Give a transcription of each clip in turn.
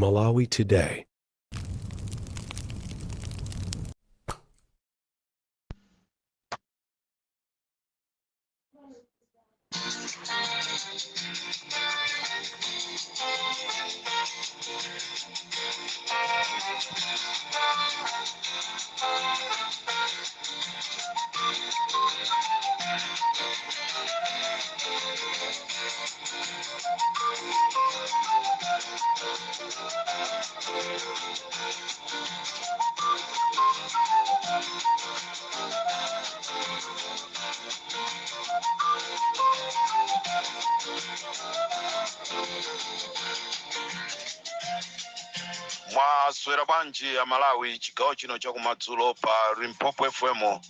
Malawi Today. Mwaswera bwanji Amalawi? Chigawo chino chakumadzulo pa Limpopo FM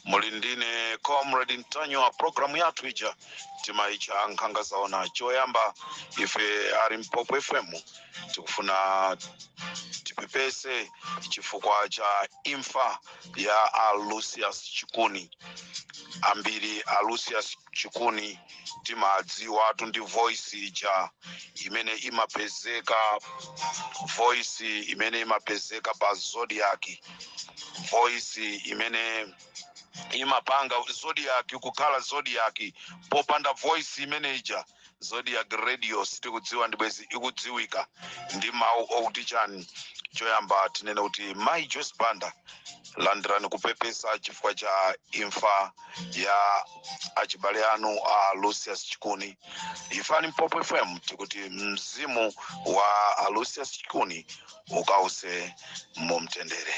muli ndine Comrade Ntanyiwa. Programu yathu ija timaitcha Nkhanga Zaona. Choyamba, ife a Limpopo FM tikufuna tipepese chifukwa cha imfa ya a Lucius Chikuni. Ambiri a Lucius Chikuni timadziwatu ndi voice ija imene imapezeka, voice imene imapezeka pa Zodiak, voice imene imapanga Zodiak kukhala Zodiak. Popanda voice imene ija, Zodiak Radio sitikudziwa ndibwezi ikudziwika ndi mawu okuti chani. Choyamba tinene kuti Mayi Joyce Banda, landirani kupepesa chifukwa cha imfa ya achibale anu a Lucius Chikuni. Ife a Limpopo FM tikuti mzimu wa a Lucius Chikuni ukause mumtendere.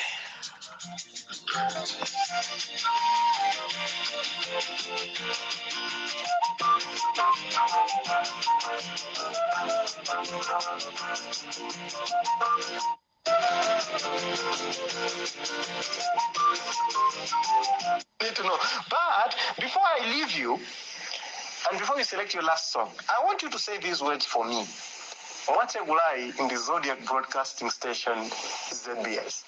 Need to know. But before I leave you, and before you select your last song, I want you to say these words for me. Mwatsegulayi ndi Zodiak Broadcasting Station, ZBS.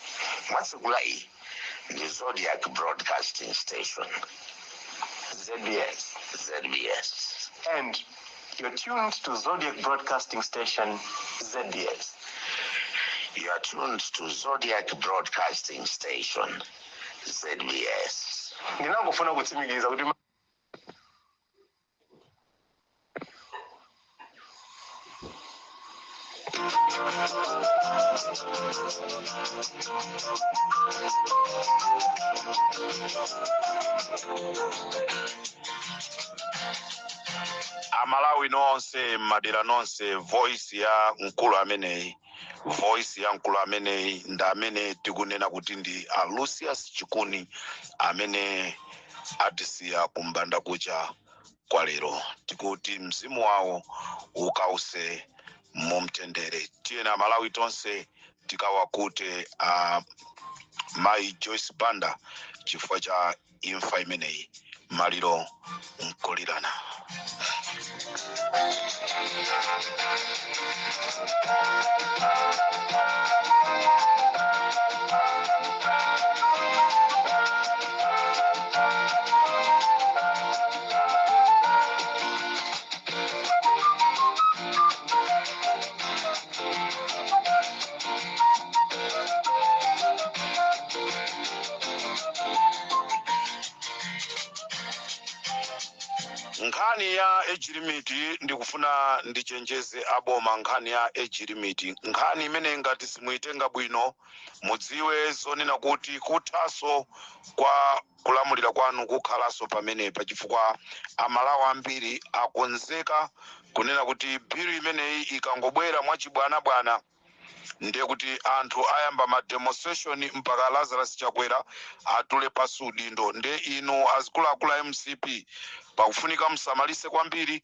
Mwatsegulayi ndi Zodiak Broadcasting Station, ZBS. ZBS. And you're tuned to Zodiak Broadcasting Station, ZBS. You are tuned to Zodiak Broadcasting Station, ZBS. Ndinangofuna kutsimikiza kuti Amalawi nonse, madera nonse, voice ya mkulu ameneyi, voice ya mkulu ameneyi ndi amene tikunena kuti ndi a Lucius Chikuni amene atisiya kumbanda kucha kwa lero. Tikuti mzimu wawo ukause mumtendere. Tiyeni Amalawi tonse tikawakute a Mayi Joyce Banda chifukwa cha imfa imeneyi. Maliro nkulirana. Nkhani ya age limit, ndikufuna ndichenjeze aboma nkhani ya age limit. Nkhani imene ngati simuitenga bwino, mudziwe zonena kuti kuthaso kwa kulamulira kwanu kukhalaso pamenepa, chifukwa Amalawi ambiri akonzeka kunena kuti bill imeneyi ikangobwera mwachibwanabwana, ndiye kuti anthu ayamba ma demonstration mpaka Lazarus Chakwera atule pasi udindo. Ndiye inu azikuluakulu a MCP, pakufunika musamalise kwambiri,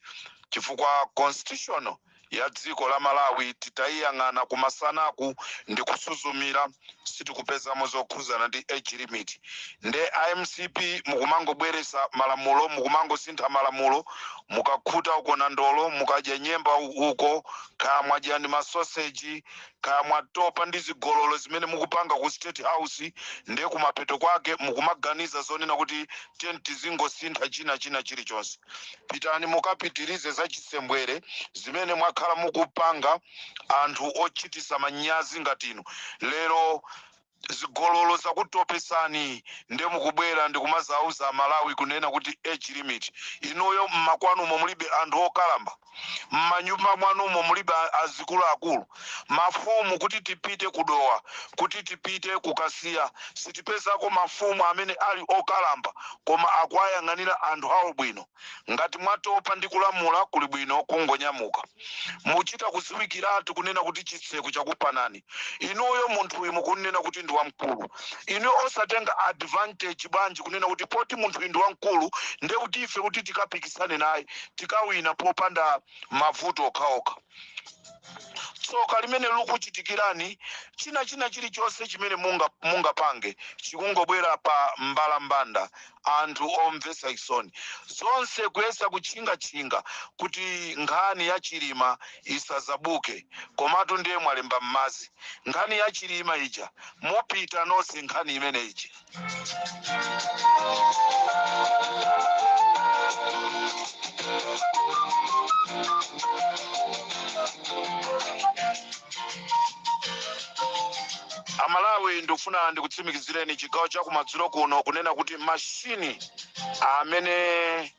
chifukwa constitution ya dziko la Malawi titayiyang'ana kumasanaku ndi kusuzumira, sitikupezamo zokhuzana ndi age limit. Nde a MCP mukumangobweresa malamulo, mukumangosintha malamulo. Mukakhuta uko na ndolo, mukadya nyemba uko, kaya mwadya ndi masoseji. Kaya mwatopa ndi zigololo zimene mukupanga ku State House, ndiye kumapeto kwake mukumaganiza zonena kuti tiye tizingosintha china china chilichonse. Pitani mukapitirize za chisembwere zimene mwakhala mukupanga. Anthu ochitisa manyazi ngati inu, lero zigololo zakutopesani, ndiye mukubwera ndikumazauza Malawi kunena kuti age limit. Inuyo mmakwanumo mulibe anthu okalamba? Mmanyumba mwanumo mulibe azikuluakulu, mafumu? Kuti tipite kuDowa, kuti tipite kuKasiya, sitipezako mafumu amene ali okalamba koma akuwayang'anira anthu awo bwino? Ngati mwatopa ndi kulamula, kuli bwino kungonyamuka. Muchita kuziwikiratu kunena kuti chitseko chakupanani inuyo. Munthuyu mukunena kuti ndi wamkulu, inuyo osatenga advantage bwanji kunena kuti poti munthuyu ndi wamkulu, ndiye kuti ife kuti tikapikisane naye tikawina popanda mavuto okhaokha? Tsoka limene likuchitikirani, china china chilichonse chimene mungapange chikungobwera pa mbalambanda. Anthu omvetsa chisoni, zonse kuyesa kutchingatchinga kuti nkhani ya Chilima isazabuke, komatu ndiye mwalemba m'mazi. Nkhani ya Chilima ija mupita nonse, nkhani imene iji. Amalawi, ndikufuna ndikutsimikizireni chigawo cha kumadzulo kuno kunena kuti mashini amene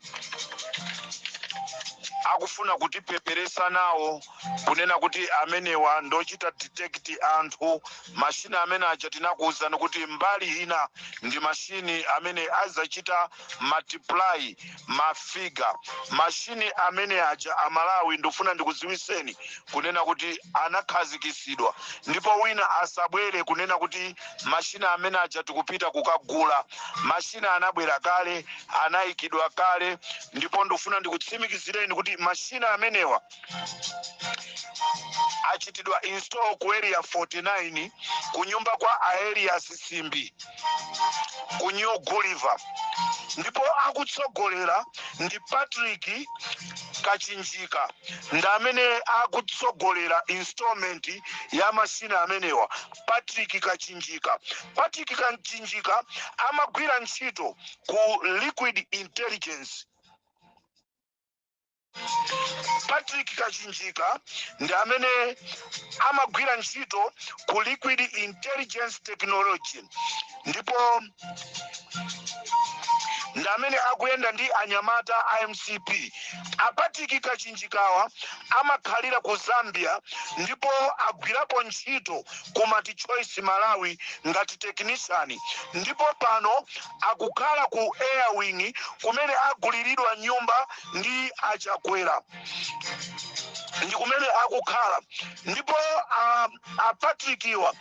akufuna kutipeperesa nawo kunena kuti amenewa ndochita detect anthu, mashini amene aja tinakuwuzani kuti mbali ina ndi mashini amene azachita multiply mafigure. Mashini amene aja, Amalawi, ndikufuna ndikudziwiseni kunena kuti anakhazikisidwa, ndipo wina asabwere kunena kuti mashini amene aja tikupita kukagula. Mashini anabwera kale, anayikidwa kale, ndipo ndikufuna ndikutsimikizireni kuti mashini amenewa achitidwa install ku Area 49, ku nyumba kwa Aelias Simbi ku New Gulliver, ndipo akutsogolera ndi Patrick Kachinjika, ndi amene akutsogolera installment ya mashini amenewa. Patrick Kachinjika, Patrick Kachinjika amagwira ntchito ku Liquid Intelligence. Patrick Kachinjika ndi amene amagwira ntchito ku Liquid Intelligence Technology, ndipo ndi amene akuyenda ndi anyamata a MCP. APatrick Kachinjikawa amakhalira ku Zambia, ndipo agwirapo ntchito ku MultiChoice Malawi ngati technician, ndipo pano akukhala ku Airwing kumene aguliridwa nyumba ndi aChakwera, ndi kumene akukhala. Ndipo a Patrickiwa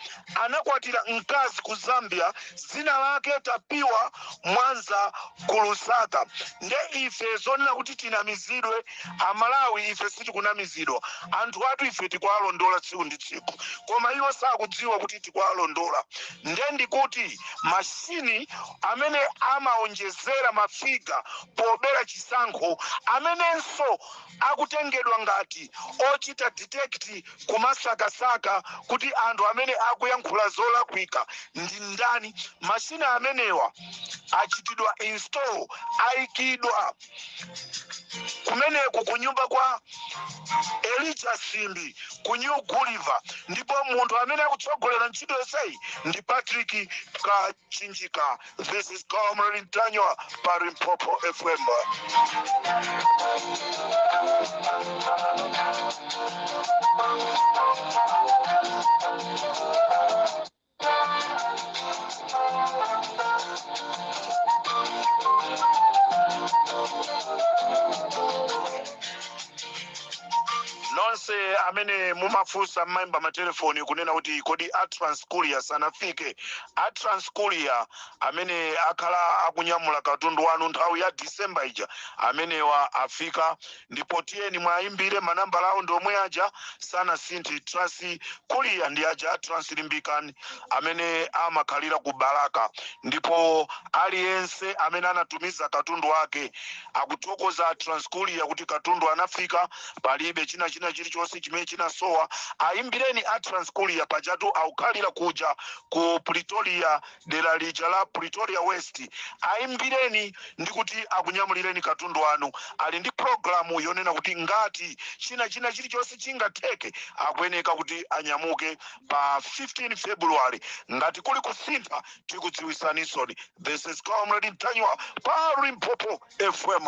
anakwatira mkazi ku Zambia, dzina lake Tapiwa Mwanza ku Lusaka. Nde ife zonena kuti tinamizidwe, Amalawi, ife sitikunamizidwa. Anthu athu ife tikuwalondola tsiku ndi tsiku, koma iwo sakudziwa kuti tikuwalondola. Nde ndikuti mashini amene amaonjezera mafigure pobera chisankho, amenenso akutengedwa ngati ochita detect, kumasakasaka kuti anthu amene akuyankhula zolakwika ndi ndani, mashini amenewa achitidwa install, ayikidwa kumeneku kunyumba kwa Elijah Simbi ku New Gulliver, ndipo munthu amene akutsogolera ntchito yonseyi ndi Patrick Kachinjika. This is Comrade Ntanyiwa pa Limpopo FM. Nonse amene mumafunsa, mmayimba matelefoni kunena kuti kodi a Transcourier sanafike? A Transcourier amene akhala akunyamula katundu wanu nthawi ya December ija, amenewa afika, ndipo tiyeni mwayimbire. Manambala awo ndi omwe aja, sanasinthe. Transcourier ndi aja a Translimbikani amene amakhalira ku Balaka, ndipo aliyense amene anatumiza katundu wake akuthokoza Transcourier kuti katundu anafika, palibe china china chilichonse. chilichonse chimene chinasowa, ayimbireni a Transcourier. Pajatu akukhalira kuja ku Pretoria, dera lija la Pretoria West. Ayimbireni ndi kuti akunyamulireni katundu wanu. Ali ndi programu yonena kuti ngati china chilichonse chingatheke, akuyeneka kuti anyamuke pa 15 February. Ngati kuli kusintha, tikudziwisanisoni. This is Comrade Ntanyiwa pa Limpopo FM.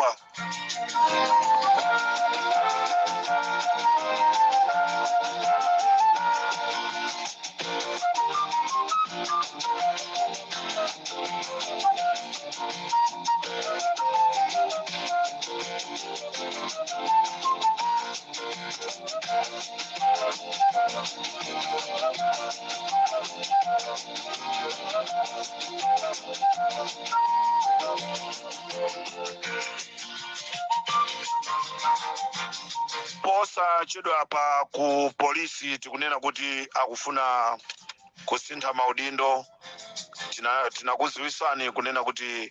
Posachedwa pa ku polisi tikunena kuti akufuna kusintha maudindo. Tinakuziwisani kunena kuti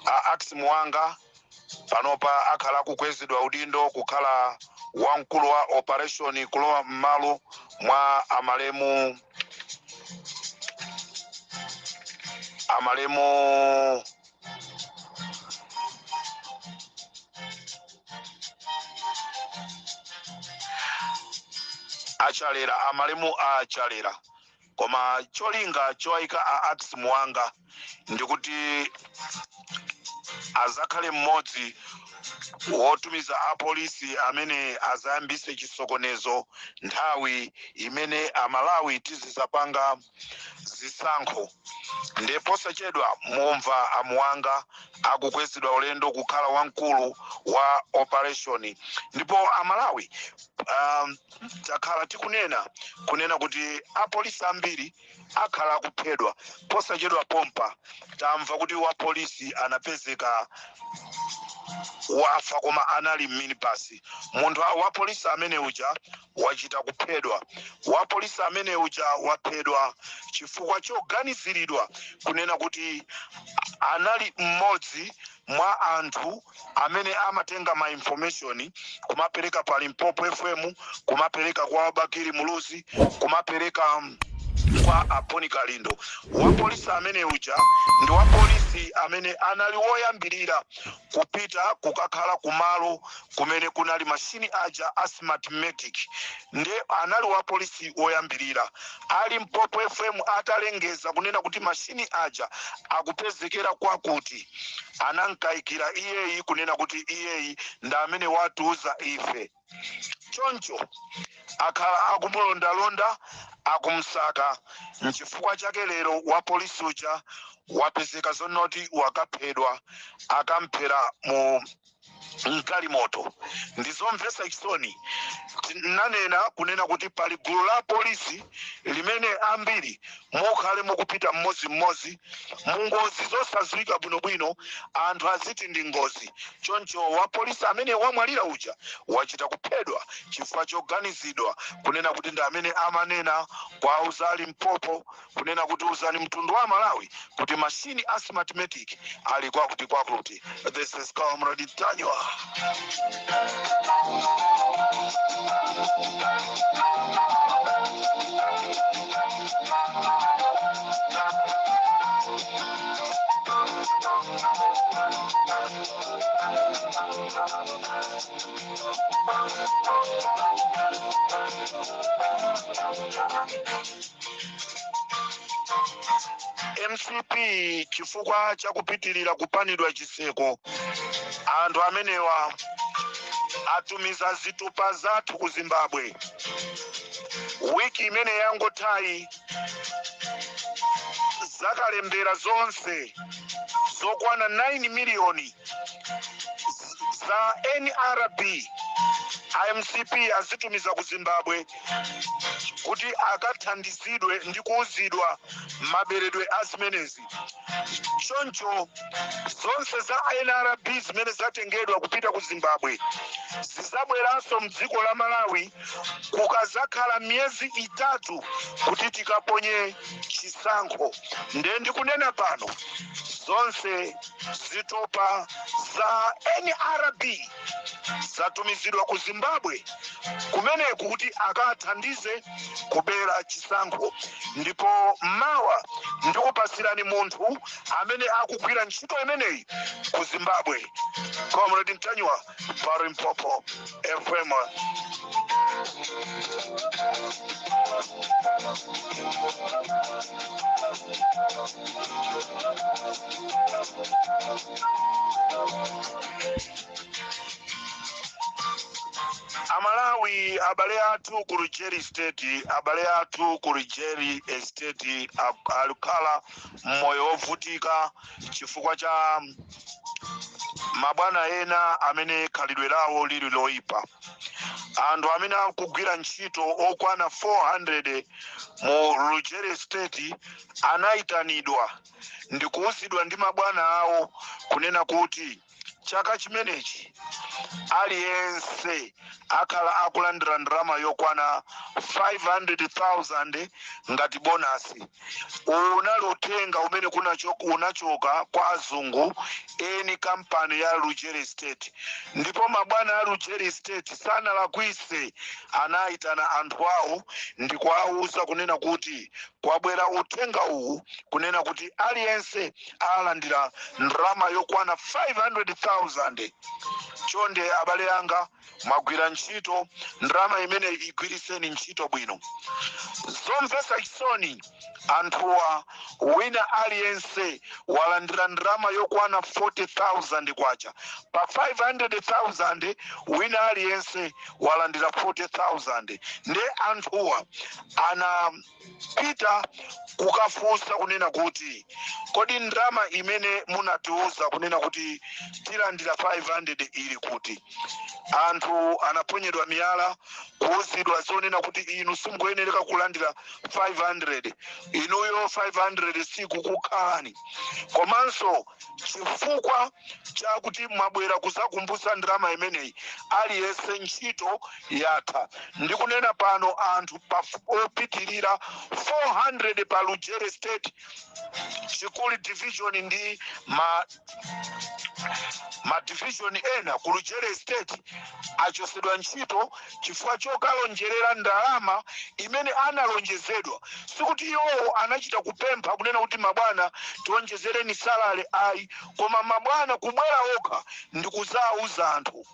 a Ax Muwanga panopa akhala akukwezedwa udindo kukhala wamkulu wa operation, kulowa m'malo mwa amalemu Achalera, amalemu Achalera. Koma cholinga chowayika a Ax Muwanga ndikuti azakhale mmodzi wotumiza apolisi amene azayambise chisokonezo nthawi imene Amalawi tizizapanga zisankho. Ndiye posachedwa mumva Amuwanga akukwezedwa ulendo kukhala wamkulu wa operation. Ndipo Amalawi, takhala tikunena kunena kuti apolisi ambiri akhala akuphedwa. Posachedwa pompa tamva kuti wa polisi anapezeka wafa, koma anali minibus. Munthu wa polisi amene uja wachita kuphedwa. Wa polisi amene uja waphedwa chifukwa choganiziridwa kunena kuti anali mmodzi mwa anthu amene amatenga ma information kumapereka pa Limpopo FM, kumapereka kwa Bakili Muluzi, kumapereka kwa Aponi Kalindo. Wa polisi amene uja ndi wa polisi amene anali woyambirira kupita kukakhala kumalo kumene kunali mashini aja a Smartmatic. Ndiye anali wa polisi woyambirira. A Limpopo FM atalengeza kunena kuti mashini aja akupezekera kwakuti, anankayikira iyeyi kunena kuti iyeyi ndi amene watiuza ife. Choncho akhala akumulondalonda, akumsaka. Nchifukwa chake lero wa polisi uja wapezeka zonoti wakaphedwa, akamphera mu mgalimoto. Ndizomvetsa chisoni. Tinanena kunena kuti pali gulu la polisi limene ambiri mukhale mukupita mmodzimmodzi mu ngozi zosadziwika bwinobwino, anthu aziti ndi ngozi. Choncho wa polisi amene wamwalira uja wachita kuphedwa chifukwa choganizidwa kunena kuti ndi amene amanena kwa auza Limpopo kunena kuti uzani mtundu wa Malawi kuti mashini a Smartmatic ali kwakuti kwakuti. This is Comrade Ntanyiwa. MCP, chifukwa chakupitirira kupanidwa chiseko, anthu amenewa atumiza zitupa zathu ku Zimbabwe. Wiki imene yangothayi, zakalembera zonse zokwana 9 miliyoni za NRB iMCP azitumiza ku Zimbabwe kuti akathandizidwe ndi kuuzidwa maberedwe a zimenezi. Choncho zonse za NRB zimene zatengedwa kupita ku Zimbabwe zizabweranso mdziko la Malawi kukazakhala miyezi 3 kuti tikaponye chisankho. Ndiye ndikunena pano, zonse zitupa za NRB zatumizidwa ku Zimbabwe kumeneku kuti akathandize kubera chisankho. Ndipo mawa ndikupasirani munthu amene akugwira ntchito imeneyi ku Zimbabwe. Comrade Mtanyiwa pa Limpopo FM. Amalawi, abale athu ku Lujeri State, abale athu ku Lujeri Estate alikhala mmoyo wovutika chifukwa cha mabwana ena amene khalidwe lawo lili loyipa. Anthu amene akugwira ntchito okwana 400 mu Lujeri State anayitanidwa ndikuwuzidwa ndi mabwana awo kunena kuti chaka chimenechi aliyense akhala akulandira ndalama yokwana 500,000 ngati bonasi. Unali uthenga umene unachoka kwa azungu eni kampani ya Lujeri State. Ndipo mabwana a Lujeri State sanalakwise, anayitana anthu awo ndikuwawuza kunena kuti kwabwera uthenga uwu kunena kuti aliyense alandira ndalama yokwana 500,000. Chonde abale anga, mwagwira ntchito, ndalama imene igwiriseni ntchito bwino. Zomvetsa chisoni, anthuwa wina aliyense walandira ndalama yokwana 40,000 kwacha. Pa 500,000 wina aliyense walandira 40,000. Nde anthuwa anapita kukafunsa kunena kuti kodi ndalama imene munatiuza kunena kuti tilandira 500 ili kuti? Anthu anaponyedwa miyala, kuuzidwa zonena kuti inu simukuyenereka kulandira 500, inuyo 500 sikukukhalani, komanso chifukwa chakuti mwabwera kuzakumbutsa ndalama imeneyi, aliyense ntchito yatha. Ndikunena pano anthu opitirira 400 pa Lujeri State, Chikuli Division ndi ma division ena ku Lujeri State achosedwa ntchito chifukwa chokalonjerera ndalama imene analonjezedwa. Sikuti iwowo anachita kupempha kunena kuti mabwana tionjezereni salary, ayi, koma mabwana kubwera okha ndikuzauza anthu.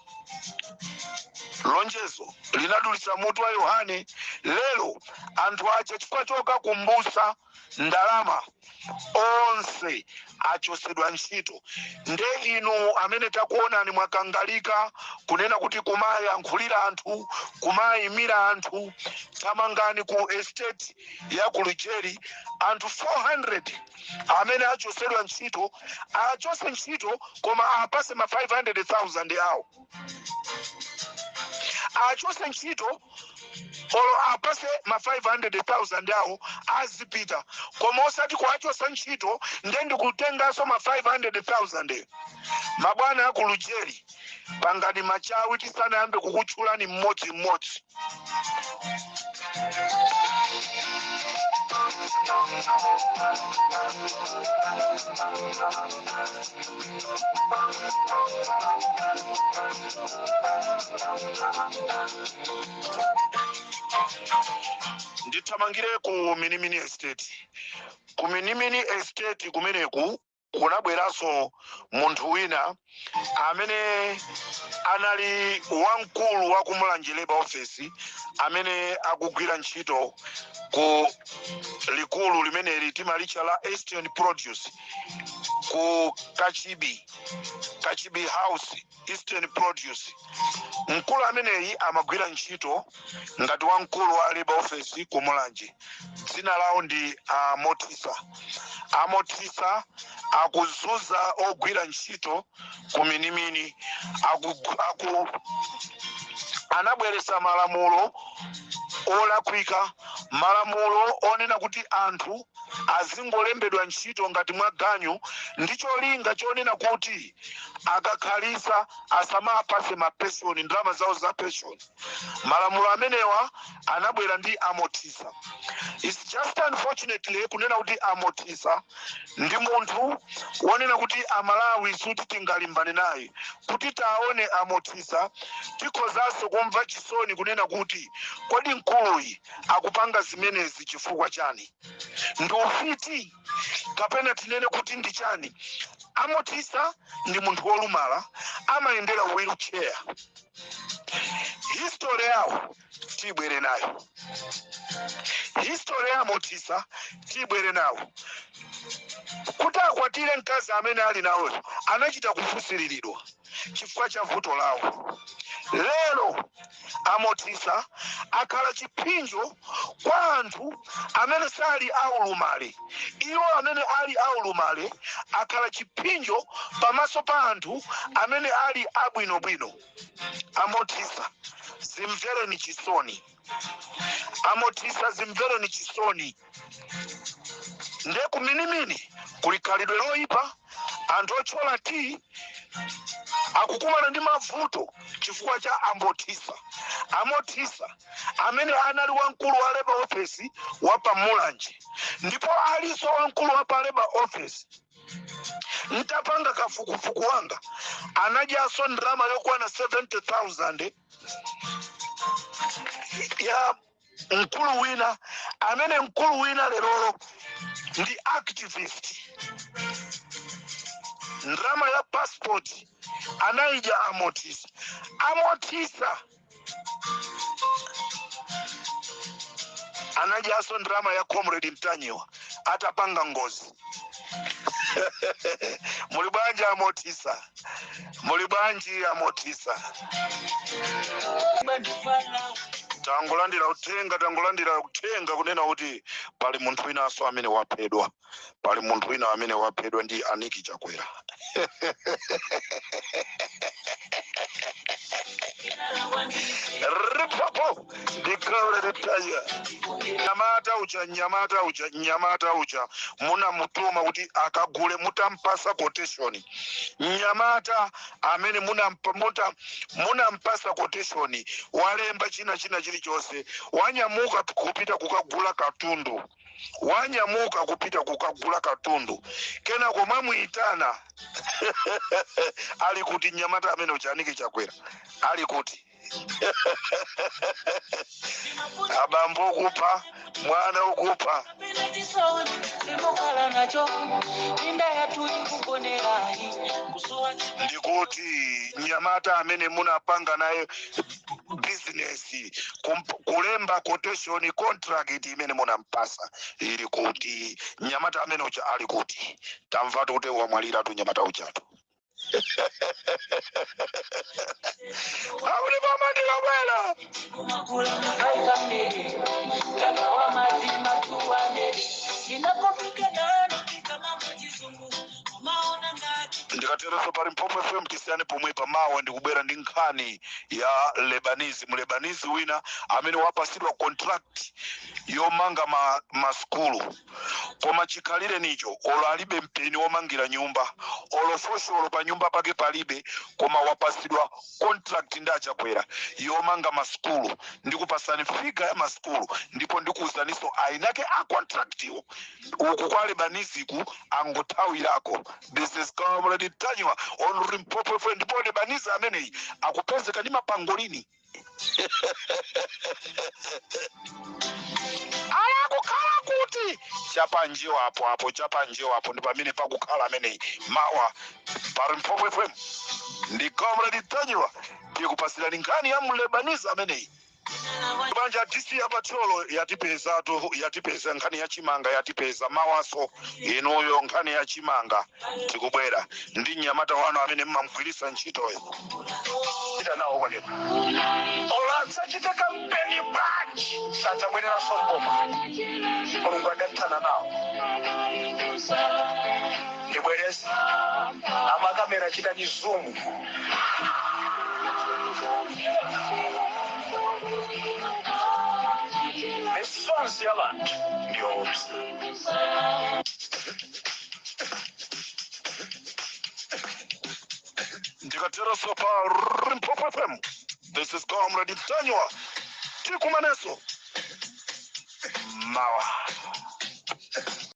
Lonjezo linadulitsa mutu wa Yohane. Lero anthu aja chifukwa chokakumbutsa ndalama onse achosedwa ntchito. Nde inu amene takuonani mwakangalika kunena kuti kumayankhulira anthu, kumayimira anthu, tamangani ku estate ya ku Lujeri anthu 400 amene achosedwa ntchito, achose ntchito koma apase ma 500,000 awo. Achose ntchito olo apase ma 500,000 awo azipita, koma osati kuachosa ntchito nde ndikutenganso ma 500,000. Mabwana aku Lujeri, pangani machawi tisanayambe kukutchulani mmodzi mmodzi. Ndithamangire ku Minimini Estate. Ku Minimini Estate kumeneku kunabweranso munthu wina amene anali wamkulu wa ku Mulanje Labour Office amene akugwira ntchito ku likulu limeneli timalitcha la Eastern Produce ku Kachibi, Kachibi House, Eastern Produce. Mkulu ameneyi amagwira ntchito ngati wamkulu wa Labour Office ku Mulanje. Dzina lawo ndi Amotisa. Amotisa akuzunza ogwira ntchito ku Minimini. Anabweretsa malamulo olakwika, malamulo onena kuti anthu azingolembedwa ntchito ngati mwaganyu ndi cholinga chonena kuti akakhalisa asamapase mapeshoni, ndalama zawo za pension. Malamulo amenewa anabwera ndi Amotisa. It's just unfortunately kunena kuti Amotisa ndi munthu wonena kuti Amalawi suti tingalimbane naye. Kuti taone Amotisa, tikhozanso kumva Ndizomva chisoni kunena kuti kodi mkuluyi akupanga zimenezi chifukwa chani? Ndi ufiti kapena tinene kuti ndi chani? Amotisa ndi munthu wolumala, amayendera wheelchair. History yawo tibwere nayo, history ya Amotisa tibwere nawo. Kuti akwatire mkazi amene ali nawoyo anachita kufunsiriridwa chifukwa cha vuto lawo. Lero Amotisa akhala chipsinjo kwa anthu amene sali aulumale. Iwo amene ali aulumale akhala chipsinjo pamaso pa anthu amene ali abwinobwino. Amotisa, zimvereni chisoni. Amotisa, zimvereni chisoni. Nde kuminimini kuli khalidwe loyipa. Anthu otchola tiyi akukumana ndi mavuto chifukwa cha Amotisa. Amotisa amene anali wamkulu wa labor office wa pa Mulanje, ndipo alinso wamkulu wa pa labor office. Ntapanga kafukufuku wanga, anadyanso ndalama yokwana 70,000 ya mkulu wina, amene mkulu wina lerolo ndi activist. Ndalama ya passport anayidya Amotisa. Amotisa anadyanso ndalama ya Comrade Mtanyiwa atapanga ngozi. Muli bwanji, Amotisa? Muli bwanji, Amotisa? Tangolandira uthenga, tangolandira uthenga kunena kuti pali munthu winanso amene waphedwa. Pali munthu wina amene waphedwa ndi Aniki Chakwera. Ripopo ndikale litaya. Nyamata uja, nyamata uja, nyamata uja munamutuma kuti akagule, mutampasa quotation. Nyamata amene munampasa quotation, walemba china china chilichonse, wanyamuka kupita kukagula katundu, wanyamuka kupita kukagula katundu, kenako mwamuyitana. Ali kuti nyamata amene uja? Aniki Chakwera ali kuti? Abambo ukupha mwana, ukupha. Simukhala nacho inda yathu ikugonerayi kusowa. Ndikuti nyamata amene munapanga naye business, kulemba quotation, contract imene munampasa ili kuti? Nyamata amene uja ali kuti? Tamvatu kuti wamwalira tu nyamata ujatu. Akuti pamandikabwera. Kumakula 500 kaka wa mazima 200 ninakopika nani kama chizungu umaona ngati. Ndikaterenso pali Mpompo FM, tisiyane pomwe. Pamawa ndikubwera ndi nkhani ya Lebanese, Mlebanese wina amene wapasidwa contract yomanga masukulu, koma chikhalire nicho olo alibe mpeni womangira nyumba, olo fosholo pa nyumba pake palibe, koma wapasidwa contract ndi Achakwera yomanga masukulu. Ndikupasani figure ya masukulu, ndipo ndikuwuzaninso ainake a contract iwo. Uku kwa Lebanese angothawirako. This is Comrade Tanywa on Limpopo FM. Ndipo Lebanese ameneyi akupezeka ndi mapangolini alakukhala kuti chapanjiwa apo apo, chapanjiwa apo ndi pamene pakukhala ameneyi. Mawa pa Limpopo FM ndi Comrade Tanywa, tikupasirani nkhani ya Mlebanese ameneyi. Banja DC yapathyolo yatipezatu, yatipeza nkhani ya chimanga, yatipeza. Mawaso inuyo nkhani ya chimanga tikubwera ndi mnyamata wanu amene mmamugwirisa ntchitoyo. Chita nawo kweneko ola adzachite kampeni bwanji, sadzabwereranso mboma. Mulungu adathana nawo. Ndibwereze, amakamera chitani zoom. Misonzi ya bantu ndiyoopsa. Ndikatereso pa Limpopo FM, this is Comrade Tanywa. Tikumaneso mawa.